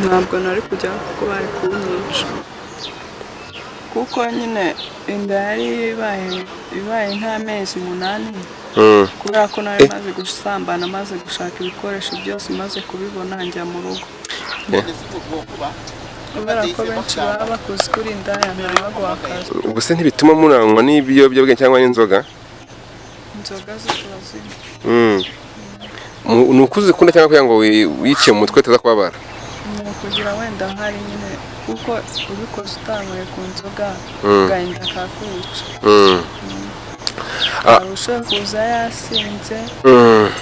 Ntabwo nari kujyayo kuko bari kunyica, kuko nyine inda yari ibaye nk'amezi 8, kubera ko nari maze gusambana, maze gushaka ibikoresho byose, maze kubibona njya mu rugo. Kubera ko benshi baba bakuzi kuri indaya, ntabaguha akazi. Ubwo se ntibituma murangwa n'ibiyobyabwenge cyangwa n'inzoga? Inzoga zo turazinywa. Ni uko uzikunda cyangwa kugira ngo wice mu mutwe utaza kubabara? Ni ukugira wenda hari nyine, kuko ubikoze utanyweye ku nzoga, agahinda kakwica. Hari ushobora kuza yasinze,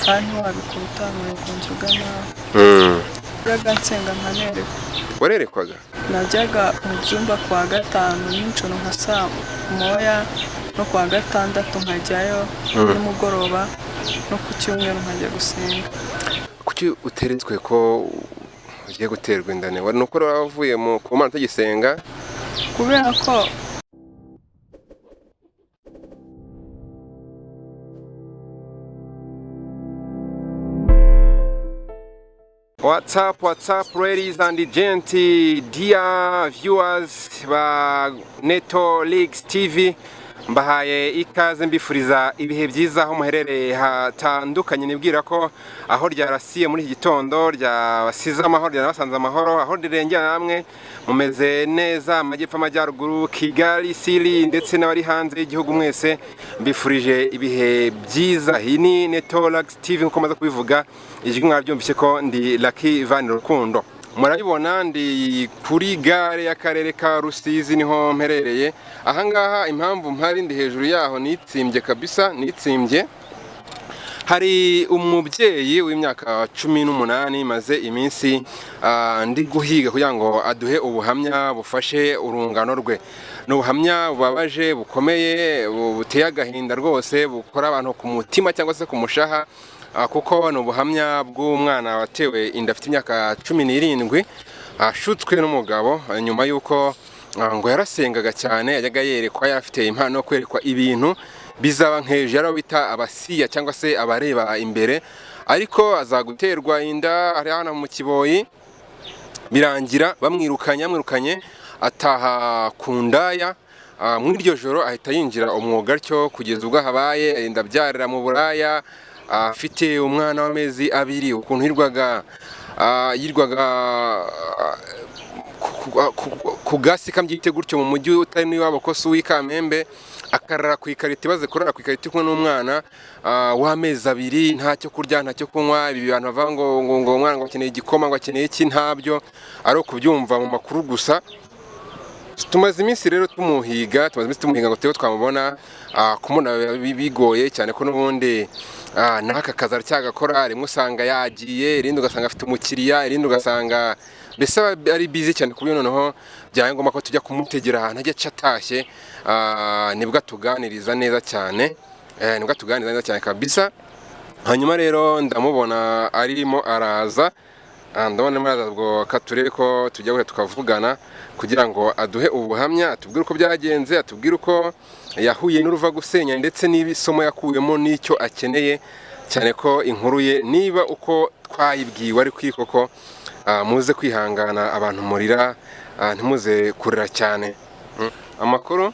kandi ntiwabikora utanyweye ku nzoga nawe. Najyaga nsenga nkanerekwa. Warerekwaga? Najyaga mu byumba kuwa gatanu nijoro nka saa moya, no kuwa gatandatu nkajyayo nimugoroba, no ku cyumweru nkajya gusenga. Kuki uteretswe ko ugiye guterwa inda? Ni uko wavuye ku Mana utagisenga? Kubera ko What's up, what's up, ladies and gents, dear viewers ba Neto Leagues TV, mbahaye ikaze, mbifuriza ibihe byiza aho muherereye hatandukanye. Nibwira ko aho ryarasiye muri iki gitondo ryabasize amahoro, ryanabasanze amahoro, aho rirengera namwe mumeze neza, amajyepfo, amajyaruguru, Kigali City, ndetse n'abari hanze y'igihugu, mwese mbifurije ibihe byiza. Iyi ni Neto Leagues TV nk'uko maze kubivuga, ijwi mwabyumvise ko ndi Lucky Van Rukundo. Murabibona ndi kuri gare y'akarere ka Rusizi, niho mperereye ahangaha. Impamvu mpari, ndi hejuru yaho, nitsimbye kabisa, nitsimbye. Hari umubyeyi w'imyaka 18 maze iminsi ndi guhiga kugira ngo aduhe ubuhamya bufashe urungano rwe. Ni ubuhamya bubabaje, bukomeye, buteye agahinda rwose, bukora abantu ku mutima cyangwa se ku mushaha, kuko ni ubuhamya bw'umwana watewe inda afite imyaka 17, ashutswe n'umugabo, nyuma y'uko ngo yarasengaga cyane, yajyaga yerekwa, yari afite impano yo kwerekwa ibintu bizaba nk'ejo, yari bita abasiya cyangwa se abareba imbere, ariko aza guterwa inda ari hano mu Kiboyi, birangira bamwirukanye, bamwirukanye ataha ku ndaya. Muri iryo joro ahita yinjira umwuga atyo kugeza ubwo habaye inda, abyarira mu buraya, afite umwana w'amezi 2. Ukuntu yirwaga ku gasi kambyite gutyo mu mujyi utari n'iwabo, ko si uw'i Kamembe, akarara ku ikarito. Ibaze kurara ku ikarito kumwe n'umwana w'amezi 2, nta cyo kurya, nta cyo kunywa. Ibi bantu bavuga ngo umwana ngo akeneye igikoma, ngo akeneye iki, ntabyo, ari ukubyumva mu makuru gusa. Tumaze iminsi rero tumuhiga, tumaze iminsi tumuhiga ngo turebe twamubona. Kumubona bigoye cyane, ko n'ubundi n'aka kazi aracyagakora. Rimwe usanga yagiye, irindi ugasanga afite umukiriya, irindi ugasanga mbese aba ari busy cyane, ku buryo noneho byabaye ngombwa ko tujya kumutegera ahantu ajya aca atashye, nibwo atuganiriza neza cyane, nibwo atuganiriza neza cyane kabisa. Hanyuma rero ndamubona arimo araza, ndabona arimo araza, ubwo turebe ko tujya guhita tukavugana kugira ngo aduhe ubuhamya, atubwire uko byagenze, atubwire uko yahuye n'uruva gusenya, ndetse n'isomo yakuyemo n'icyo akeneye cyane, ko inkuru ye niba uko twayibwiwe ari koko. Muze kwihangana abantu murira, ntimuze kurira cyane. Amakuru?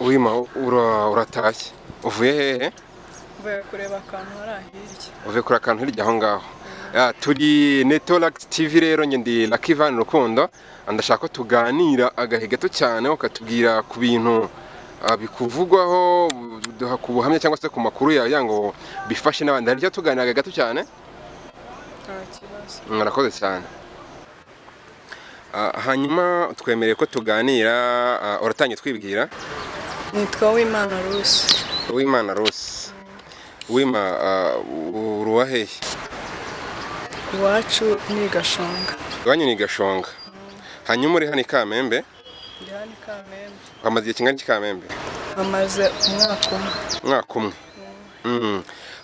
Wima, uratashye uvuye hehe? Mvuye kureba akantu hariya hirya. Uvuye kuri akantu hirya aho ngaho. Turi Netolax TV rero, njye ndi Lucky Van Rukundo. Ndashaka ko tuganira agahe gato cyane, ukatubwira ku bintu bikuvugwaho, duha ku buhamya cyangwa se ku makuru yawe, kugira ngo bifashe n'abandi. Hari icyo tuganira agahe gato cyane? Nta kibazo. Murakoze cyane. Hanyuma twemereye ko tuganira, uratangiye twibwira. Nitwa Uwimana Rusi. Uwimana Rusi. Uwima, uri uwa hehe? Iwacu ni i Gashonga. Iwanyu ni i Gashonga. Hanyuma uri hano i Kamembe? Ndi hano i Kamembe. Wamaze igihe kingana iki i Kamembe? Bamaze umwaka umwe. Umwaka umwe.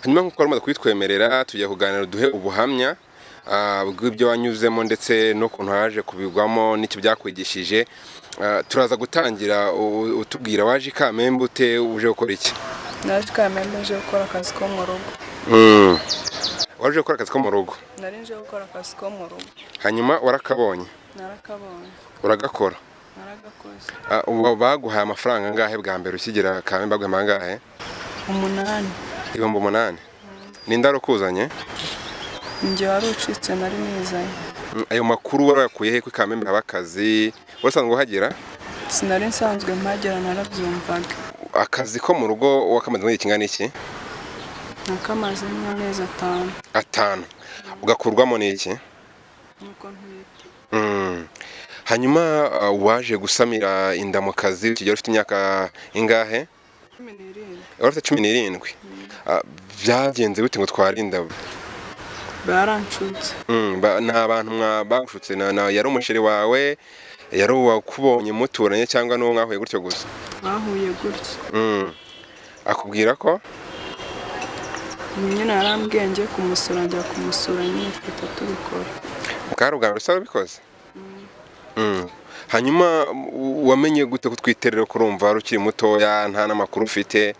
Hanyuma nk'uko wari umaze kubitwemerera, tugiye kuganira, duhe ubuhamya bw'ibyo wanyuzemo ndetse n'ukuntu waje kubigwamo n'icyo byakwigishije. Turaza gutangira utubwira waje i Kamembe ute, uje gukora iki? Naje i Kamembe nje gukora akazi ko mu rugo. Waje gukora akazi ko mu rugo? Nari nje gukora akazi ko mu rugo. Hanyuma warakabonye? Narakabonye. Uragakora? Naragakoze. Ubu baguhaye amafaranga angahe bwa mbere ukigera Kamembe? Baguhaye angahe? 8. 8000. Ninde warukuzanye? Njye wari ucitse, nari nizanye. Ayo makuru warayakuye he ko i Kamembe haba akazi? Wari usanzwe uhagera? Sinari nsanzwe mpagera, narabyumvaga. Akazi ko mu rugo wakamaze igihe kingana iki? Nakamazemo amezi 5. 5. Ugakurwamo n'iki? Nuko ntwite. Hanyuma waje gusamira inda mu kazi ukigera ufite imyaka ingahe? 17. Wari ufite 17. Byagenze bite ngo utware inda? Baranshutse. Ni abantu bagushutse? Yari umusheri wawe, yari uwakubonye muturanye, cyangwa n'uwo mwahuye gutyo gusa? Bahuye gutyo. Akubwira ko? Nyine yarambwiye njye kumusura, njya kumusura nyine twita tubikora. Bwari ubwa mbere usaba ubikoze? Hanyuma wamenye gute ko utwite rero, kurumva wari ukiri mutoya, nta n'amakuru ufite?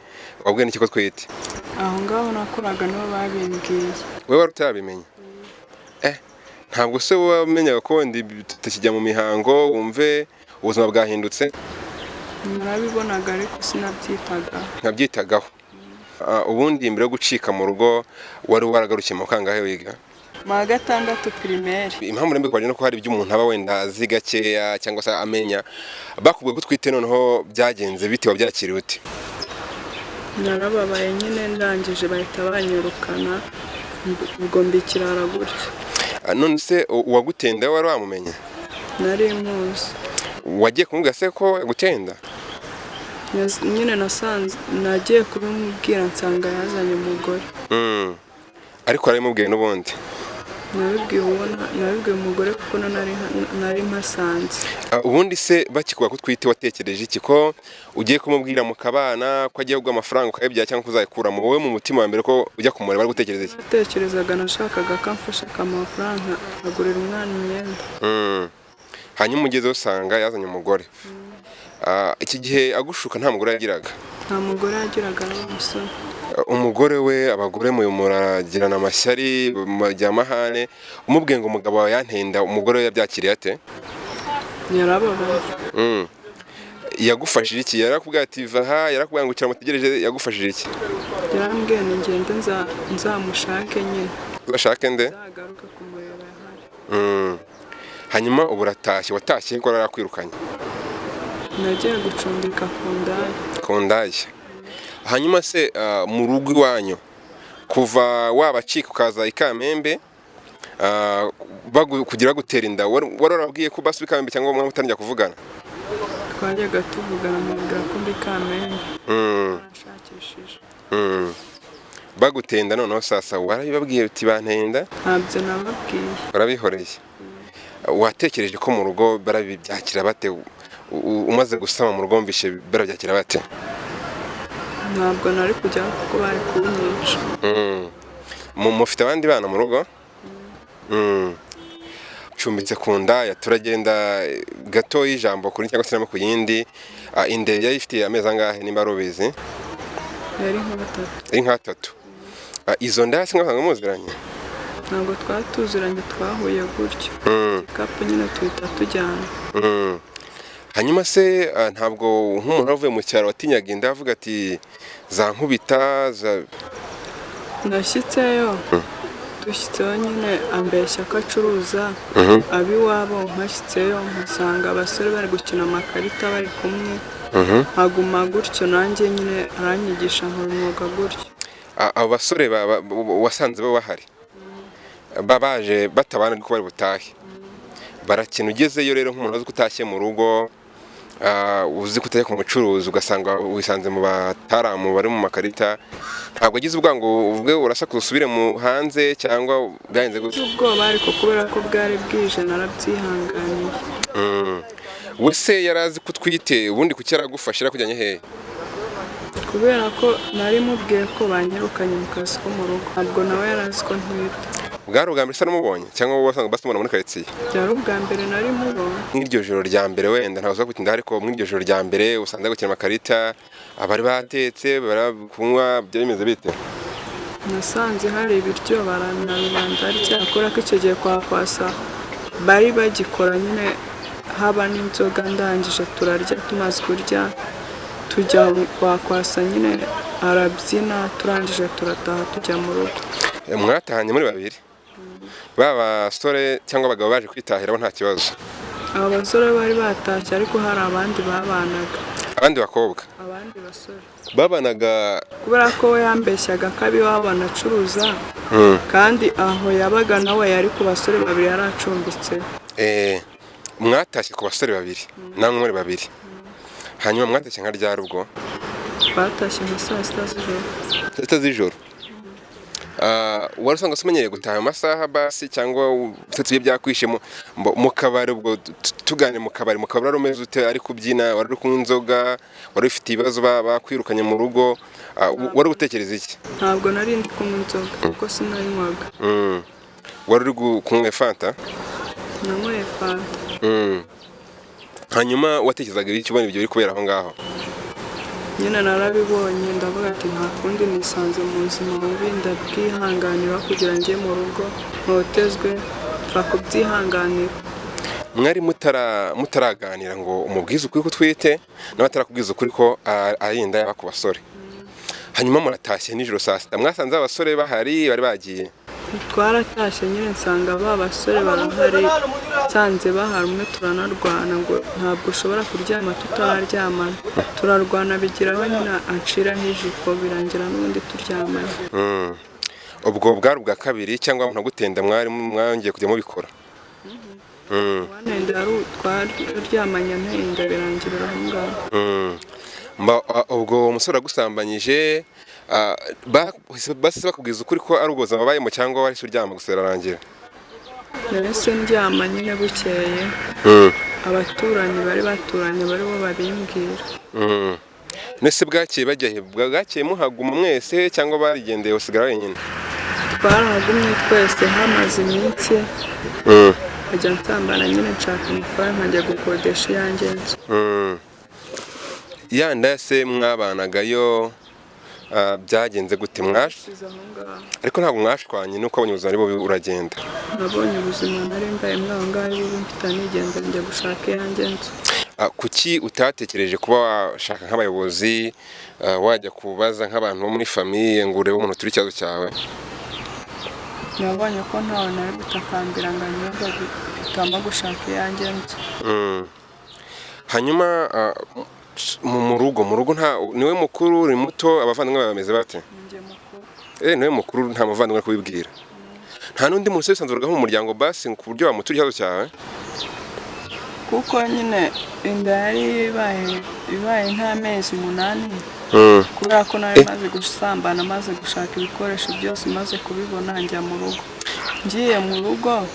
Wabwiwe n'iki ko utwite? Aho ngaho nakoraga nibo babimbwiye. Wowe wari utarabimenya? Ntabwo se wamenyaga ko wenda tutakijya mu mihango, wumve ubuzima bwahindutse? Narabibonaga ariko sinabyitagaho. Nkabyitagaho. Ubundi mbere yo gucika mu rugo wari waragarukiye mu kangahe wiga? Mu wa 6 primaire. Impamvu rero mbikubajije nuko hari ibyo umuntu aba wenda azi gakeya cyangwa se amenya. Bakubwiye ko utwite, noneho byagenze bite? Wabyakiriye ute? Narababaye nyine, ndangije bahita banyirukana, ubwo mbikirara gutyo. None se uwagutenda wari wamumenye? Nari muzi. Wagiye kumubwira se ko yagutenda? Nyine nasanze nagiye kubimubwira nsanga yazanye umugore. Ariko warabimubwiye n'ubundi? Nabibwiye ubona nabibwiye umugore kuko nari mpasanze. Ubundi se bakikuba ko utwite watekereje iki? Ko ugiye kumubwira mukabana, ko agiye kuguha amafaranga ukayabyara, cyangwa kuzayikuramo? Wowe mu mutima wa mbere ko ujya kumureba bari gutekereza iki? Natekerezaga, nashakaga ko amfasha akamuha amafaranga nkagurira umwana imyenda. Hanyuma ugezeho usanga yazanye umugore. Iki gihe agushuka nta mugore yagiraga? Nta mugore yagiraga, ari umusore. Umugore we, abagore mu muragirana amashyari, mujya amahane. Umubwiye ngo umugabo wawe yantenda, umugore we yabyakiriye ate? Yarababaye. Yagufashije iki? Yarakubwiye ati va aha, yarakubwiye ngo icara mutegereje, yagufashije iki? Yarambwiye ni ngende nzamushake nyine. Uzashake nde? Nzagaruke kumureba ahari. Hanyuma ubu uratashye. Watashye ko yarakwirukanye? Nagiye gucumbika ku ndaya. Ku ndaya. Hanyuma se mu rugo iwanyu, kuva wabacika ukaza i Kamembe, kugira gutera inda, wari warababwiye ko basi i Kamembe, cyangwa mwaba mutangira kuvugana? Twajyaga tuvugana, mubwira ko mbi Kamembe. Nashakishije. Bagutenda noneho sasa warabibabwiye uti bantenda? Ntabyo nababwiye. Warabihoreye. Watekereje ko mu rugo barabibyakira bate? Umaze gusama mu rugo wumvishe barabyakira bate? Ntabwo nari kujyaho kuko bari kunyica. Mufite abandi bana mu rugo? Cumbitse ku ndaya. Turagenda gato y'ijambo kuri cyangwa se no ku yindi. Inda yari ifitiye amezi angahe, nimba ari ubizi? Yari nka 3. Ari nk'atatu. Izo ndaya se mwasanga muziranye? Ntabwo twari tuziranye, twahuye gutyo. Igikapu nyine tuhita tujyana. Hanyuma se ntabwo nk'umuntu wavuye mu cyaro watinyaga inda, avuga ati zankubita za... Nashyitseyo, dushyitseyo nyine ambeshya ko acuruza ab'iwabo, mpashyitseyo mpasanga abasore bari gukina amakarita bari kumwe, nkaguma gutyo nanjye nyine aranyigisha nkora umwuga gutyo. Abo basore wasanze bo bahari, baje batabana ariko bari butahe barakina. Ugezeyo rero nk'umuntu uzi ko utashye mu rugo, uzi ko utajya ku mucuruzi, ugasanga wisanze mu bataramu bari mu makarita, ntabwo agize ubwango ngo uvuge urasakuza usubire mu hanze, cyangwa byagenze gute? Ubwoba, ariko kubera ko bwari bwije narabyihanganiye. We se yari azi ko utwite? Ubundi kuki yaragufashe, yarakujyanye hehe? Kubera ko nari mubwiye ko banyirukanye mu kazi ko mu rugo, ntabwo nawe yari azi ko ntwite. Bwari ubwa mbere se namubonye, cyangwa wowe wasanga basi umubona muri karitsiye? Byari ubwa mbere nari mubonye. Nk'iryo joro rya mbere, wenda ntabwo uza gutinda, ariko mw'iryo joro rya mbere usanze gukina amakarita, abari batetse bari kunywa, byari bimeze bite? Nasanze hari ibiryo baranarura ndarya, kubera ko icyo gihe kwa Kwasa bari bagikora nyine haba n'inzoga, ndangije turarya, tumaze kurya tujya kwa Kwasa nyine arabyina, turangije turataha tujya mu rugo. Mwatahanye muri babiri, ba basore cyangwa abagabo baje kwitahira bo nta kibazo? Aba basore bari batashye, ariko hari abandi babanaga. Abandi bakobwa? Abandi basore. Babanaga. Kubera ko we yambeshyaga ko ab'iwabo anacuruza, kandi aho yabaga nawe yari ku basore babiri yari acumbitse. Mwatashye ku basore babiri, namwe muri babiri. Hanyuma mwatashye nka ryari ubwo? Batashye nka saa 6 z'ijoro. Saa 6 z'ijoro. Wari usanga umenyereye gutaha amasaha basi, cyangwa utetse ibyo byakwishe mu kabari? Ubwo tugane mu kabari. Mu kabari wari umeze ute? Ari kubyina, wari uri kunywa inzoga, wari ufite ibibazo, bakwirukanye mu rugo, wari gutekereza iki? Ntabwo nari ndi kunywa inzoga kuko sinayinywaga. Wari uri kunywa fanta? Nanyweye fanta. Hanyuma watekerezaga iki ubona ibyo biri kubera aho ngaho? Nyine narabibonye ndavuga ati nta kundi, nisanze mu buzima bubi, ndabwihanganira kugira njye mu rugo ntotezwe, kubyihanganira. Mwari mutaraganira ngo umubwize ukuri ko utwite, nawe atarakubwiza ukuri ko ari inda yaba ku basore. Hanyuma muratashye nijoro saa 6, mwasanze abasore bahari, bari bagiye? Twaratashye nyine nsanga ba basore barahari, nsanze bahari umwe turanarwana ngo ntabwo ushobora kuryama tutararyamana, turarwana bigiraho nyine anshiraho ijipo, birangira n'ubundi turyamanye. Ubwo bwari ubwa kabiri cyangwa ntagutenda mwari mwongeye kujya mubikora? Wanenda twaryamanye antenda birangirira aho ngaho. Ubwo umusore agusambanyije, bahise bakubwiza ukuri ko ari ubwo buzima babayemo, cyangwa wahise uryama gusa birarangira? Nahise ndyama nyine, bukeye abaturanyi bari baturanye bari bo babimbwira. Nese bwakeye bajya he? Bwakeye muhaguma mwese cyangwa barigendeye usigara wenyine? Twarahagumye twese, hamaze iminsi nkajya nsambana nyine nshaka amafaranga nkajya gukodesha iyanjye nzu. Ya nda se mwabanagayo, byagenze gute? Nsize aho ngaho. Ariko ntabwo mwashwanye, nuko wabonye ubuzima ari bubi uragenda? Nabonye ubuzima nari mbaye mwaho ngaho ari bubi, mpita nigenza njya gushaka iyanjye nzu. Kuki utatekereje kuba washaka nk'abayobozi, wajya kubaza nk'abantu bo muri famille ngo urebe umuntu turi ikibazo cyawe? Nabonye ko ntawe nari gutakambira ngo anyumve, mpitamo gushaka iyanjye nzu. Hanyuma mu rugo nta niwe mukuru, uri muto, abavandimwe bawe bameze bate? Ninjye mukuru. Niwe mukuru, nta muvandimwe uri kubibwira, nta n'undi muntu wisanzuragaho mu muryango basi ku buryo wamutura ikibazo cyawe? Kuko nyine inda yari ibaye nk'amezi 8, kubera ko nari maze gusambana, maze gushaka ibikoresho byose, maze kubibona njya mu rugo. Ngiye mu rugo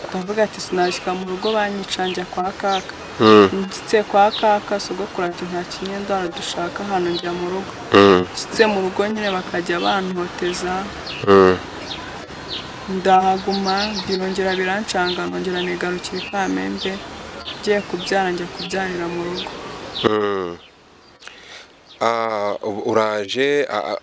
ndavuga ati sinashyika mu rugo banyica, njya kwa kaka. Nshyitse kwa kaka, sogokuru ati nta kinyendaro dushaka hano, njya mu rugo. Nshyitse mu rugo nyine bakajya bantoteza, ndahaguma birongera birancanga, nongera nigarukira i Kamembe, ngiye kubyara njya kubyarira mu rugo. Ubu uraje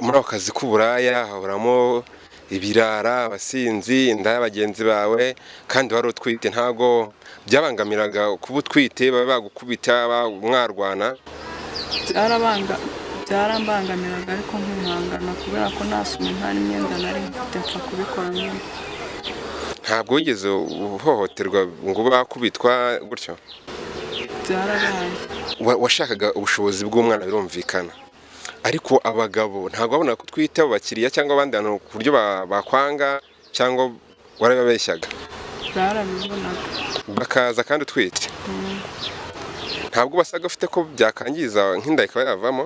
muri ako kazi k'uburaya hahoramo ibirara, abasinzi, inda y'abagenzi bawe, kandi wari utwite. Ntabwo byabangamiraga kuba utwite, baba bagukubita, mwarwana? Byarambangamiraga ariko nkihangana, kubera ko nta sume nta n'imyenda nari mfite, mpfa kubikora nyine. Ntabwo wigeze uhohoterwa ngo ube wakubitwa gutyo? Byarabaye. Washakaga ubushobozi bw'umwana birumvikana, ariko abagabo ntabwo babona ko utwite, abo bakiriya cyangwa abandi bantu, ku buryo bakwanga, cyangwa warababeshyaga? Barabibonaga. Bakaza kandi utwite? Ntabwo basaga ufite ko byakangiza nk'inda ikaba yavamo?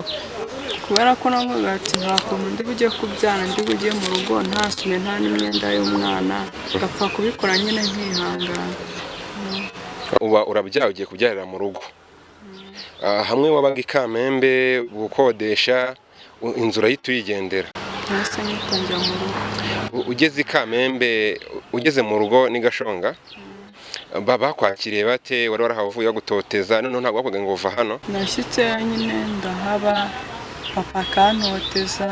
Kubera ko navuga ati nta kuntu ndi bujye kubyara, ndi bujye mu rugo nta sume nta n'imyenda y'umwana, ngapfa kubikora nyine nkihangana. Uba urabyaye, ugiye kubyarira mu rugo. Hamwe wabaga i Kamembe gukodesha inzu urahita uyigendera? Nahise nyita njya mu rugo. Ugeze i Kamembe, ugeze mu rugo n'i Gashonga, bakwakiriye bate? Wari warahavuye bagutoteza, noneho ntabwo bavuga ngo uva hano? Nashyitseyo nyine ndahaba. Papa akantoteza,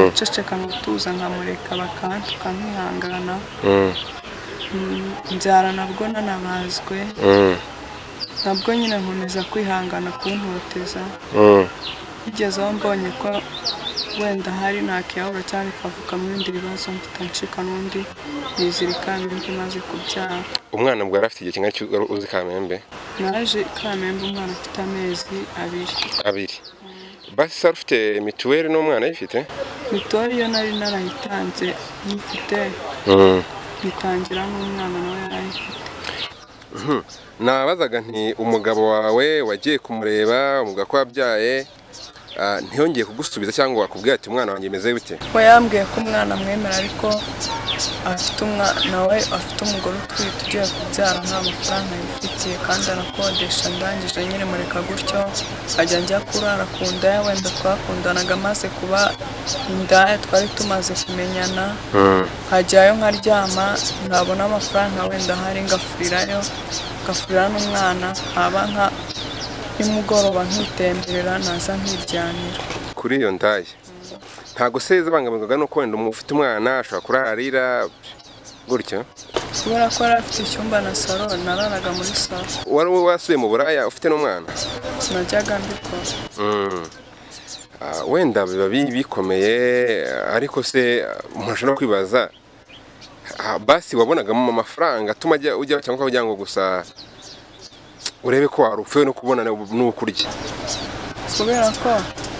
nceceka nkatuza, nkamureka bakantuka nkihangana. Mbyara nabwo nanabazwe, nabwo nyine nkomeza kwihangana kuntoteza. Bigeze aho mbonye ko wenda hari nakiyahura cyangwa bikavukamo ibindi bibazo, mpita ncika n'undi nizira i Kamembe maze kubyara. Umwana ubwo yari afite igihe kingana iki wari uzi Kamembe? Naje i Kamembe umwana afite amezi 2. 2. Basi wari ufite mituweli n'umwana ayifite? Mituweli yo nari narayitanze nyifite, nyitangira n'umwana nawe yarayifite. Nabazaga nti umugabo wawe wagiye kumureba umugabo ko wabyaye, ntiyongeye kugusubiza cyangwa wakubwira ati umwana wanjye meze bite? We yambwiye ko umwana amwemera, ariko afite umwana we, afite umugore utwite ugiye kubyara, nta mafaranga yifitiye kandi anakodesha. Ndangije nyine mureka gutyo, nkajya njya kurara ku ndaya wenda twakundanaga amaze kuba indaya, twari tumaze kumenyana, nkajyayo nkaryama, ntabona amafaranga wenda ahari ngafurirayo, ngafurira n'umwana, nkaba nka nimugoroba nkitemberera, naza nkiryamira. Kuri iyo ndaya ntabwo se zabangamirwaga nuko wenda ufite umwana ashobora kurarira gutyo? Kubera ko yari afite icyumba na salo, nararaga muri salo. Wari wasubiye mu buraya ufite n'umwana? Najyaga mbikora. Wenda biba bikomeye, ariko se umuntu ashobora kwibaza, basi wabonagamo amafaranga atuma ujya cyangwa kugira ngo gusa urebe ko warupfuye no kubona n'uko urya? Kubera ko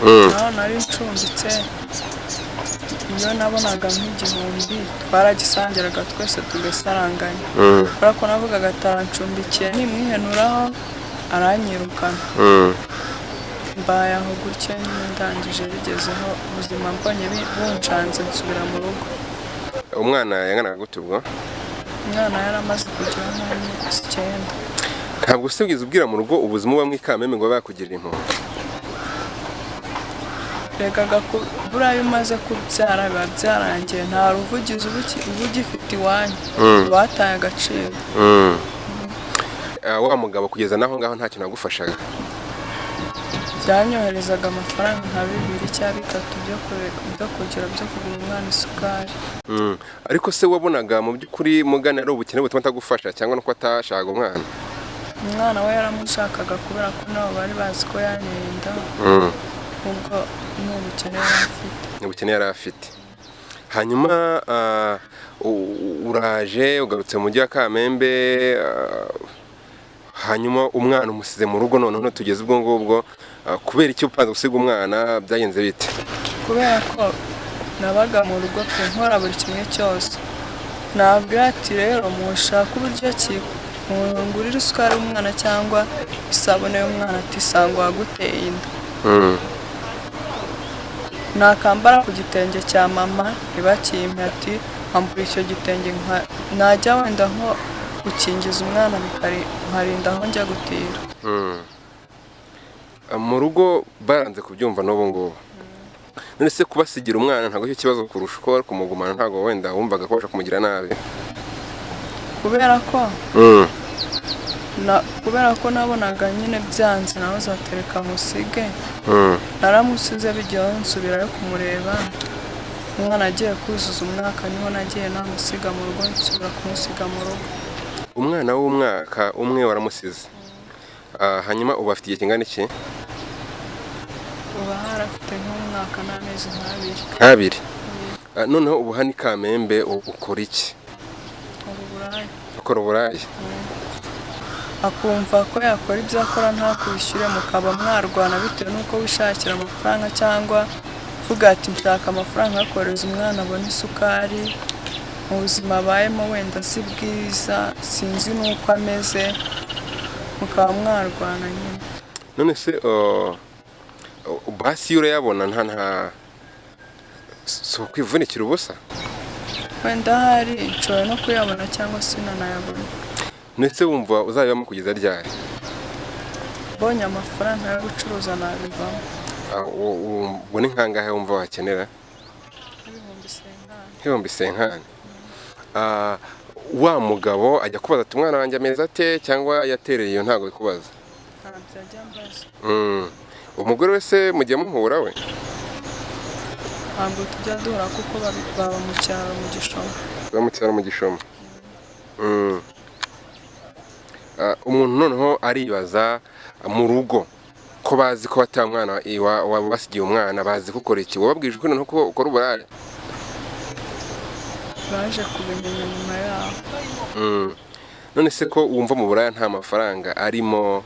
naho nari ncumbitse, iyo nabonaga nk'igihumbi twaragisangiraga twese tugasaranganya. Kubera ko navugaga atarancumbikiye, nimwihenuraho aranyirukana. Mbaye aho gutyo nyine, ndangije bigezeho ubuzima mbonye buncanze nsubira mu rugo. Umwana yanganaga gute ubwo? Umwana yari amaze kugira nk'amezi 9. Ntabwo se wigeze ubwira mu rugo ubuzima ubamo i Kamembe ngo babe bakugirira impuhwe? Rekaga, buriya iyo umaze kubyara biba byarangiye, nta ruvugizi uba ugifite iwanyu, bataye agaciro. Wa mugabo kugeza naho ngaho nta kintu yagufashaga? Byanyoherezaga amafaranga nka 2 cyangwa 3 byo kugira byo kugura umwana isukari. Ariko se wabonaga mu by'ukuri mugana ari ubukene butuma atagufasha cyangwa nuko atashaka umwana? Umwana we yaramushakaga, kubera ko nabo bari bazi ko yanteye inda. Ubwo ni ubukene yari afite. Ubukene yari afite. Hanyuma uraje ugarutse mu mujyi wa Kamembe, hanyuma umwana umusize mu rugo. Noneho tugeze ubwo ngubwo, kubera icyo upanze gusiga umwana, byagenze bite? Kubera ko nabaga mu rugo pe, nkora buri kimwe cyose, nabwira ati rero mushaka uburyo ki mungurira isukari y'umwana cyangwa isabune y'umwana, ati sangwa waguteye inda. Nakambara ku gitenge cya mama ntibakimpe, ati ambura icyo gitenge, najya wenda nko gukingiza umwana nkarinda aho njya gutira. Mu rugo baranze kubyumva n'ubu ngubu. None se kubasigira umwana ntabwo cyo kibazo kurusha uko bari kumugumana? Ntabwo wenda wumvaga ko bashobora kumugira nabi? Kubera ko kubera ko nabonaga nyine byanze, nawe uzatereka musige. Naramusize, bijyaho nsubirayo kumureba umwana agiye kuzuza umwaka, niho nagiye namusiga mu rugo, nsubira kumusiga mu rugo. Umwana w'umwaka umwe waramusize. Hanyuma ubu afite igihe kingana iki? Ubu harafite nk'umwaka n'amezi nk'abiri. Nk'abiri. Noneho ubu hano i Kamembe ukora iki? Ubu buraya. Ukora uburaya? Akumva ko yakora ibyo akora ntakwishyure, mukaba mwarwana bitewe n'uko wishakira amafaranga, cyangwa uvuga ati nshaka amafaranga yo kohereza umwana abone isukari. Mu buzima abayemo wenda si bwiza, sinzi n'uko ameze, mukaba mwarwana nyine. None se basi iyo urayabona nta si ukwivunikira ubusa? Wenda ahari nshobora no kuyabona cyangwa sinanayabona. Ndetse wumva uzabibamo kugeza ryari? Mbonye amafaranga yo gucuruza nabivamo. Ubwo ni nkangahe wumva wakenera? Nk'ibihumbi senkani. Nk'ibihumbi senkani. Wa mugabo ajya kubaza ati umwana wanjye ameze ate, cyangwa yatereye iyo ntabwo bikubaza? Ntabyo ajya ambaza. Umugore wese mujya muhura we? Ntabwo tujya duhura kuko baba mu cyaro mu Gishoma. Baba mu cyaro mu Gishoma. Umuntu noneho aribaza mu rugo ko bazi ko bata umwana basigiye umwana, bazi ko ukora iki? Wababwije ukuri noneho ko ukora uburaya? Baje kubimenya nyuma yaho. None se ko wumva mu buraya nta mafaranga arimo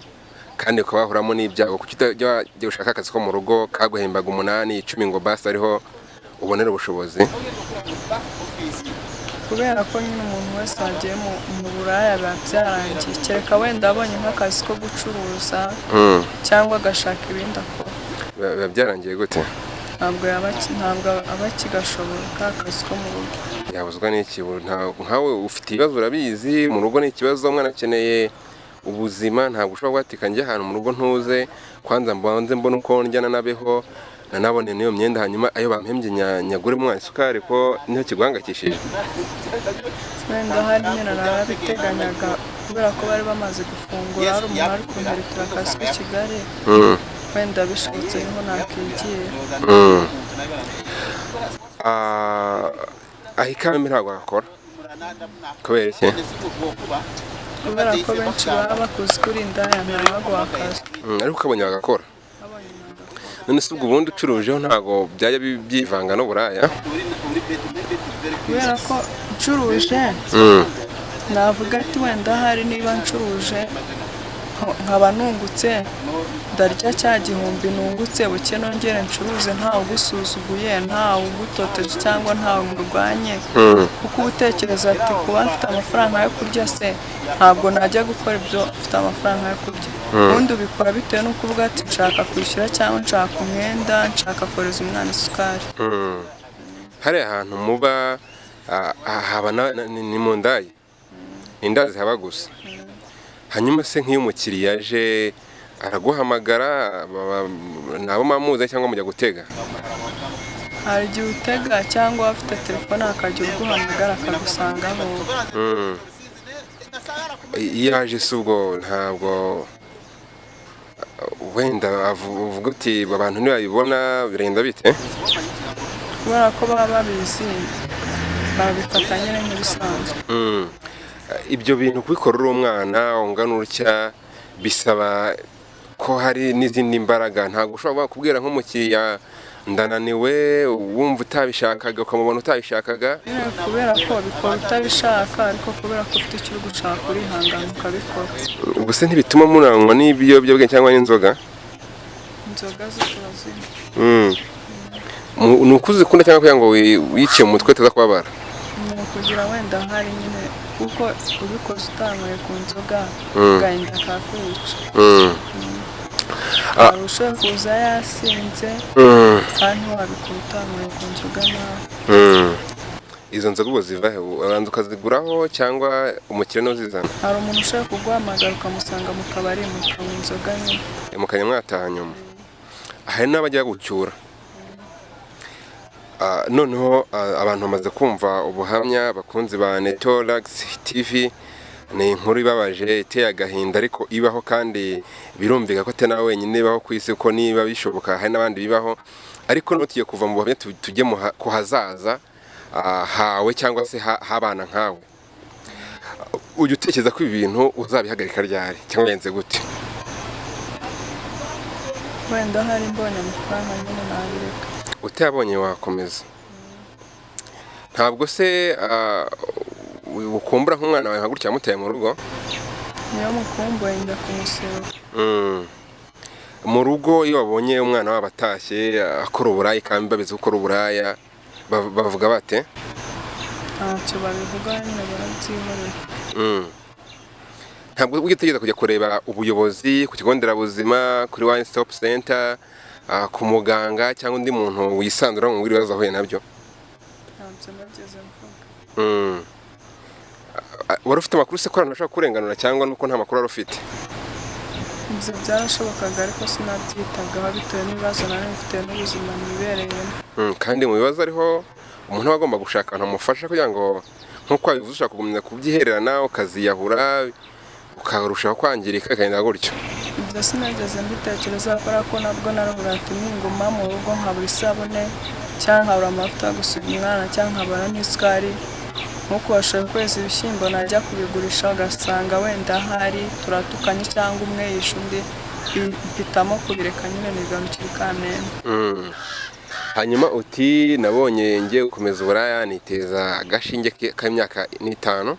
kandi ukaba wahuramo n'ibyago, kuki utajya gushaka akazi ko mu rugo kaguhembaga 8, 10 ngo basi ariho ubonera ubushobozi? Kubera ko nyine umuntu wese wagiye mu buraya biba byarangiye, kereka wenda abonye nk'akazi ko gucuruza cyangwa agashaka ibindi akora. Biba byarangiye gute? Ntabwo aba akigashobora ka kazi ko mu rugo. Yabuzwa n'iki? Nkawe ufite ibibazo urabizi, mu rugo ni ikibazo, umwana akeneye ubuzima, ntabwo ushobora guhatika njye ahantu mu rugo ntuze, kwanza mbanze mbone uko ndya nanabeho, nanabone n'iyo myenda, hanyuma ayo bampembye nyagure umwana isukari, ko niho kiguhangayikishije. Wenda hari nyine narabiteganyaga kubera ko bari bamaze gufungura, hari umuntu ari kunteretera akazi k'i Kigali, wenda bishobotse niho nakwigira. Aho ikambi ntabwo wakora kubera iki? Kubera ko benshi baba bakuzi kuri indaya ntabaguha akazi. Ariko ukabonye bagakora. None se ubwo ubundi ucurujeho ntabwo byajya byivanga n'uburaya? Kubera ko ncuruje navuga ati wenda hari niba ncuruje nkaba nungutse, ndarya cya 1000 nungutse, buke nongere ncuruze, ntawe ugusuzuguye, ntawe ugutoteje cyangwa ntawe murwanye, kuko uba utekereza ati kuba mfite amafaranga yo kurya se ntabwo najya gukora ibyo mfite amafaranga yo kurya. Ubundi ubikora bitewe n'uko uvuga ati nshaka kwishyura cyangwa nshaka umwenda, nshaka kohereza umwana isukari. Hariya ahantu muba haba ni mu ndaya, indaya zihaba gusa. Hanyuma se nk'iyo umukiriya aje araguhamagara, nabo mwamuzi cyangwa mujya gutega? Hari igihe utega cyangwa afite telefone akajya uguhamagara akagusangaho. Iyo aje se ubwo ntabwo wenda uvuga uti abantu ntibabibona, biragenda bite? Kubera ko baba babizi babifata nyine nk'ibisanzwe. Ibyo bintu kubikora uri umwana ungana utya bisaba ko hari n'izindi mbaraga, ntabwo ushobora kubwira nk'umukiriya ndananiwe, wumva utabishakaga, ukamubona utabishakaga. Kubera ko bikora utabishaka, ariko kubera ko ufite icyo uri gushaka urihangana ukabikora. Ubwo se ntibituma murangwa n'ibiyobyabwenge cyangwa n'inzoga? Inzoga zo turazinywa. Ni uko uzikunda cyangwa kugira ngo wiciye mu mutwe utaza kubabara? Ni ukugira wenda hari nyine, kuko ubikoze utanyweye ku nzoga agahinda kakwica. Hari ushobora kuza yasinze kandi wabikora utanyweye ku nzoga nawe. Izo nzoga ubu ziva he? Ubanza ukaziguraho cyangwa umukire niwe uzizana? Hari umuntu ushobora kuguhamagara ukamusanga mu kabari mukanywa inzoga nyine. Mukajya mwataha nyuma. Hari n'abajya gucyura. Noneho abantu bamaze kumva ubuhamya, bakunzi ba Netolax TV, ni inkuru ibabaje iteye agahinda ariko ibaho, kandi birumvika ko atari nawe wenyine ibaho ku isi, ko niba bishoboka hari n'abandi bibaho. Ariko noneho tugiye kuva mu buhamya tujye ku hazaza hawe cyangwa se h'abana nkawe. Ujya utekereza ko ibi bintu uzabihagarika ryari cyangwa bigenze gute? Wenda hari mbonye amafaranga nyine nabireka. Utayabonye wakomeza? Ntabwo se ukumbura nk'umwana wawe nka gutya wamutaye mu rugo? Niyo mukumbuye njya kumusura. Mu rugo iyo babonye umwana wabo atashye akora uburaya kandi babizi ko ukora uburaya, bavuga bate? Ntacyo babivuga nyine, barabyihorera. Ntabwo ujya utegereza kujya kureba ubuyobozi ku kigo nderabuzima, kuri one stop center, ku muganga cyangwa undi muntu wisanzura mu ibibazo ahuye nabyo? Ntabyo nageze mvuga. Wari ufite amakuru se ko abantu bashobora kurenganura cyangwa nuko nta makuru wari ufite? Ibyo byarashobokaga ariko sinabyitagaho bitewe n'ibibazo nari mfite n'ubuzima nibereyemo. Kandi mu bibazo ariho umuntu aba agomba gushaka ahantu amufasha, kugira ngo nk'uko wabivuze ushobora kugumya kubyihererana ukaziyahura ukarushaho kwangirika bikagenda gutyo. Ibyo sinigeze mbitekereza, kubera ko nabwo naravuga ati ninguma mu rugo nkabura isabune, cyangwa nkabura amavuta yo gusiga umwana, cyangwa nkabura n'isukari, nkuko bashobora kweza ibishyimbo najya kubigurisha ugasanga wenda ahari turatukanye cyangwa umwe yishe undi, mpitamo kubireka nyine nigarukira i Kamembe. Hanyuma uti nabonye ngiye gukomeza uburaya niteza agashinge k'imyaka 5.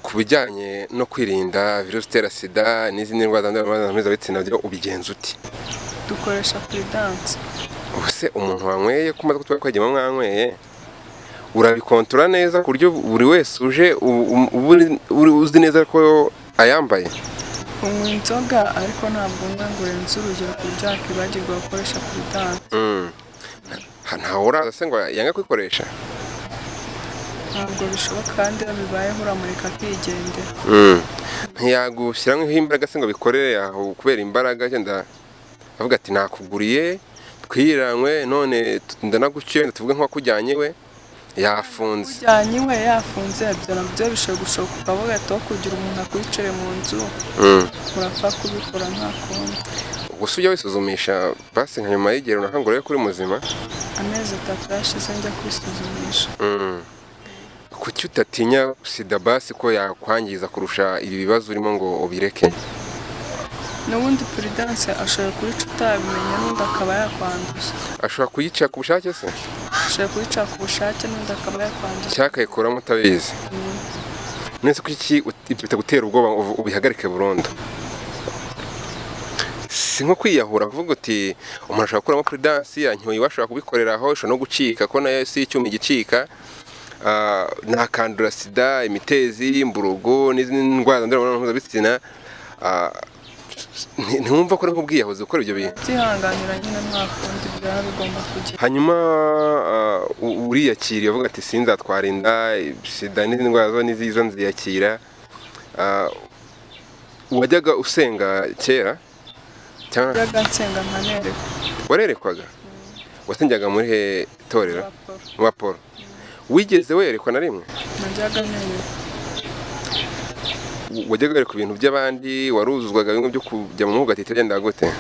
Ku bijyanye no kwirinda virusi itera sida n'izindi ndwara zandurira mu mibonano mpuzabitsina byo ubigenza uti? Dukoresha Prudence. Ubuse umuntu wanyweye, ko umaze kutubwira ko yagiye mwanyweye, urabikontora neza ku buryo buri wese uje uba uzi neza ko ayambaye? Unywa inzoga, ariko ntabwo unywa ngo urenze urugero ku buryo wakwibagirwa gukoresha Prudence. Ntawe uraza se ngo yange kuyikoresha? Ntabwo bishoboka, kandi iyo bibayeho uramureka akigendera. Ntiyagushyiramo imbaraga se ngo bikorere aho kubera imbaraga, wenda avuga ati nakuguriye twiranywe none ndanaguciye, wenda tuvuge nk'uwakujyanye iwe yafunze? Ujyanye iwe yafunze, ibyo nabyo bishobora gushoboka, ukavuga ati aho kugira umuntu akwicare mu nzu, murapfa kubikora nta kundi. Gusa ujya wisuzumisha basi nka nyuma y'igihe runaka ngo urebe ko uri muzima? Amezi 3 yashize njya kwisuzumisha. Kuki utatinya sida basi ko yakwangiza kurusha ibi bibazo urimo ngo ubireke? N'ubundi Prudence ashobora kuyica utabimenya, n'undi akaba yakwanduza. Ashobora kuyica ku bushake se? Ashobora kuyica ku bushake, n'undi akaba yakwanduza. Cyangwa akayikuramo utabizi? Nese kuki ibyo bitagutera ubwoba ngo ubihagarike burundu? Si nko kwiyahura kuvuga uti umuntu ashobora gukuramo Prudence, yanyoye iwe, ashobora kubikorera aho, ishobora no gucika ko nayo si icyuma igicika, nakandura sida, imitezi, imburugu n'izindi ndwara zandurira mu mibonano mpuzabitsina. Ntiwumva ko ari nk'ubwiyahuzi gukora ibyo bintu? Byihanganira nyine, nta kundi byaba bigomba kugira. Hanyuma uriyakiriye, uvuga ati sinzatwara inda, sida n'izindi ndwara zo niziza nziyakira. Wajyaga usenga kera cyangwa? Najyaga nsenga nkanerekwa. Warerekwaga? Wasengeraga muri he torero? Raporo. Mu Baporo. Wigeze werekwa na rimwe? Najyaga nerekwa. Wajyaga werekwa ibintu by'abandi? Waruzuzwaga bimwe byo kujya mu mwuga ati genda gute?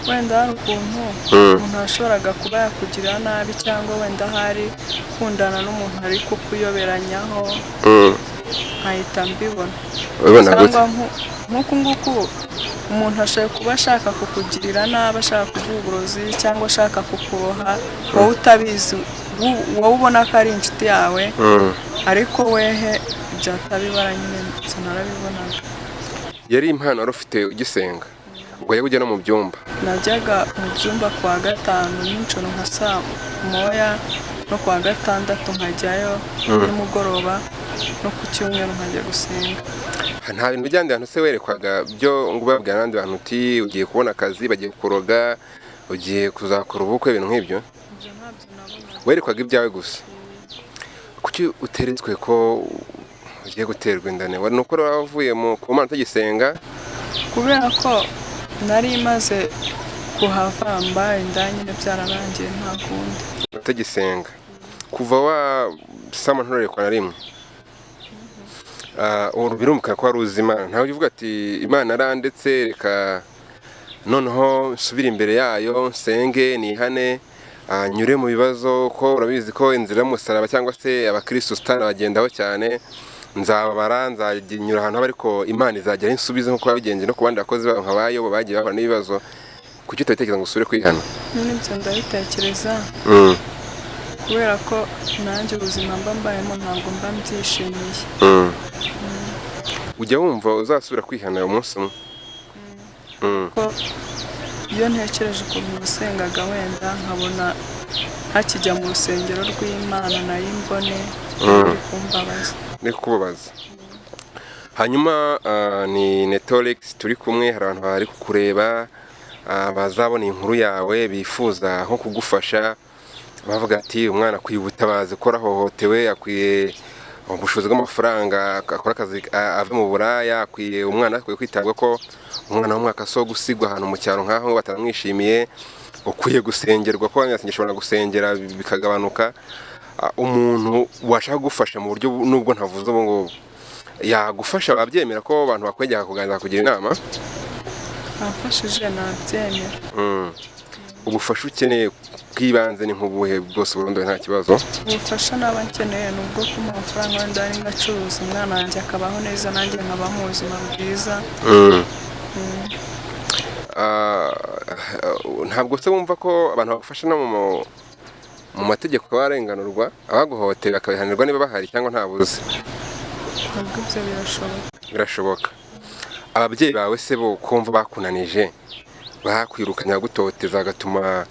Wenda hari ukuntu umuntu yashoboraga kuba yakugirira nabi, cyangwa wenda hari kundana n'umuntu ariko kuyoberanyaho, nkahita mbibona. Ubibona gute? Cyangwa nk'uku nguku umuntu ashobora kuba ashaka kukugirira nabi, ashaka kuguha uburozi cyangwa ashaka kukuroha wowe utabizi, wowe ubona ko ari inshuti yawe, ariko wehe ibyo atabibara nyine, ibyo narabibonaga. Yari impano wari ufite ugisenga? Ubwo wajyaga ujya no mu byumba? Najyaga mu byumba kuwa gatanu nijoro nka saa moya, no kuwa gatandatu nkajyayo nimugoroba, no ku cyumweru nkajya gusenga. Nta bintu by'abandi bantu se werekwaga byo ngo ubabwira n'abandi bantu uti ugiye kubona akazi, bagiye kuroga, ugiye kuzakora ubukwe, ibintu nk'ibyo? Ibyo ntabyo nabonaga. Werekwaga ibyawe gusa. Kuki uteretswe ko ugiye guterwa inda? Ni uko wari wavuye mu ku Mana utagisenga? Kubera ko nari maze kuhava mbaye inda nyine, byararangiye nta kundi. Utagisenga kuva wa sama nturerekwa na rimwe. Ubu birumvikana ko wari uzi Imana, ntawe uvuga ati Imana arandetse, reka noneho nsubire imbere yayo nsenge nihane, nyure mu bibazo, ko urabizi ko inzira y'umusaraba cyangwa se abakristo satani bagendaho cyane, nzababara, nzanyura ahantu haba, ariko Imana izagera insubize nk'uko yabigenje no ku bandi bakozi bayo nka ba Yobu bagiye bahura n'ibibazo. Kuki utabitekereza ngo usubire kwihana? Nyine ibyo ndabitekereza, kubera ko nanjye ubuzima mba mbayemo ntabwo mba mbyishimiye. Ujya wumva uzasubira kwihana umunsi umwe? Ko iyo ntekereje ukuntu nasengaga, wenda nkabona ntakijya mu rusengero rw'Imana nayo imbone, biri kumbabaza. Ni kukubabaza. Hanyuma ni Netolix turi kumwe, hari abantu bari kukureba, bazabona inkuru yawe bifuza nko kugufasha, bavuga ati umwana akwiye ubutabazi ko arahohotewe, akwiye ubushobozi bw'amafaranga akora akazi ave mu buraya, akwiye umwana akwiye kwitabwaho, ko umwana w'umwaka so gusigwa ahantu mu cyaro nk'aho batamwishimiye, ukwiye gusengerwa, ko abanyasengesho gusengera bikagabanuka. Umuntu washaka kugufasha mu buryo nubwo ntavuze ubu ngubu, Yagufasha, babyemera ko abantu bakwegera kuganira, kugira inama? Amfashije nabyemera. Ubufasha ukeneye bw'ibanze ni nk'ubuhe bwose? Burundu nta kibazo. Ubufasha naba nkeneye ni ubwo kumuha amafaranga, wenda ari ngacuruza, umwana wanjye akabaho neza, nanjye nkabaho mu buzima bwiza. Ah, ntabwo se wumva ko abantu bagufasha no mu mategeko barenganurwa, abaguhohoteye bakabihanirwa niba bahari cyangwa ntabuze? Nubwo ibyo birashoboka. Birashoboka. Ababyeyi bawe se bo kumva bakunanije, bakwirukanye, bagutoteza, bagatuma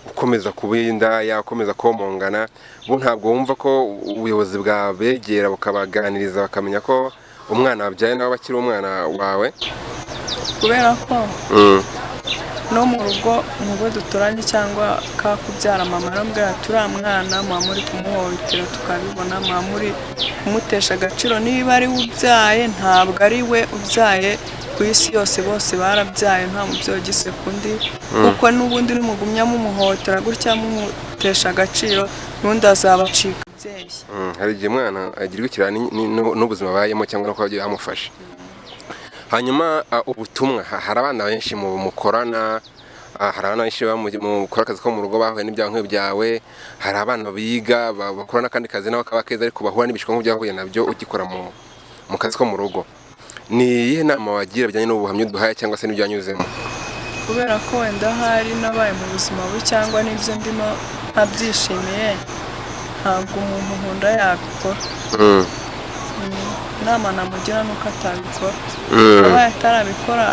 ukomeza kuba indaya, ukomeza komongana, bo ntabwo wumva ko ubuyobozi bwabegera bukabaganiriza, bakamenya ko umwana wabyaye nawe akiri umwana wawe? Kubera ko no mu rugo, mu bo duturanye cyangwa kakubyara, mama arambwira ati: "Uriya mwana muba muri kumuhohotera, tukabibona, muba muri kumutesha agaciro. Niba ari we ubyaye, ntabwo ari we ubyaye. Ku isi yose bose barabyaye, nta mubyeyi ugiseka undi, kuko n'ubundi nimugumya mumuhohotera gutya, mumutesha agaciro, n'undi azabacika ababyeyi." Hari igihe umwana agirwa ikirara n'ubuzima abayemo cyangwa n'uko ababyeyi bamufashe. Hanyuma ubutumwa, hari abana benshi mukorana, hari abana benshi mukora akazi ko mu rugo bahuye n'ibyago nk'ibyawe. Hari abana biga, bakora n'akandi kazi nabo kaba keza, ariko bahura n'ibishuko nk'ibyo wahuye nabyo ugikora mu kazi ko mu rugo. Ni iyihe nama wagira bijyanye n'ubuhamya uduhaye cyangwa se n'ibyo wanyuzemo? Kubera ko wenda hari nabaye mu buzima bubi cyangwa n'ibyo ndimo ntabyishimiye, ntabwo umuntu nkunda yabikora. Inama namugira ni uko atabikora. Abaye atarabikora,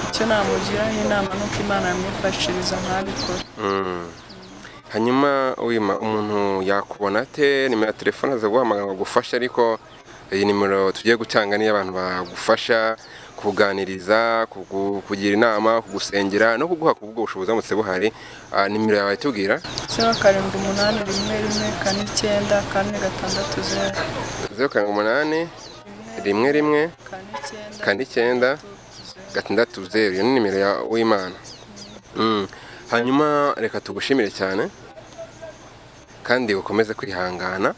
icyo namugiraho inama ni uko Imana yamwifashiriza ntabikore. Hanyuma wima, umuntu yakubona ate? Nimero ya telefone aza guhamagara ngo agufashe, ariko iyi nimero tugiye gutanga niyo abantu bagufasha kuganiriza, kugira inama, kugusengera no kuguha kubwo bushobozi buramutse buhari. Nimero yawe tubwira. 0781149660. 078 11 49 49 60. Iyo ni nimero ya Uwimana. Hanyuma reka tugushimire cyane kandi ukomeze kwihangana.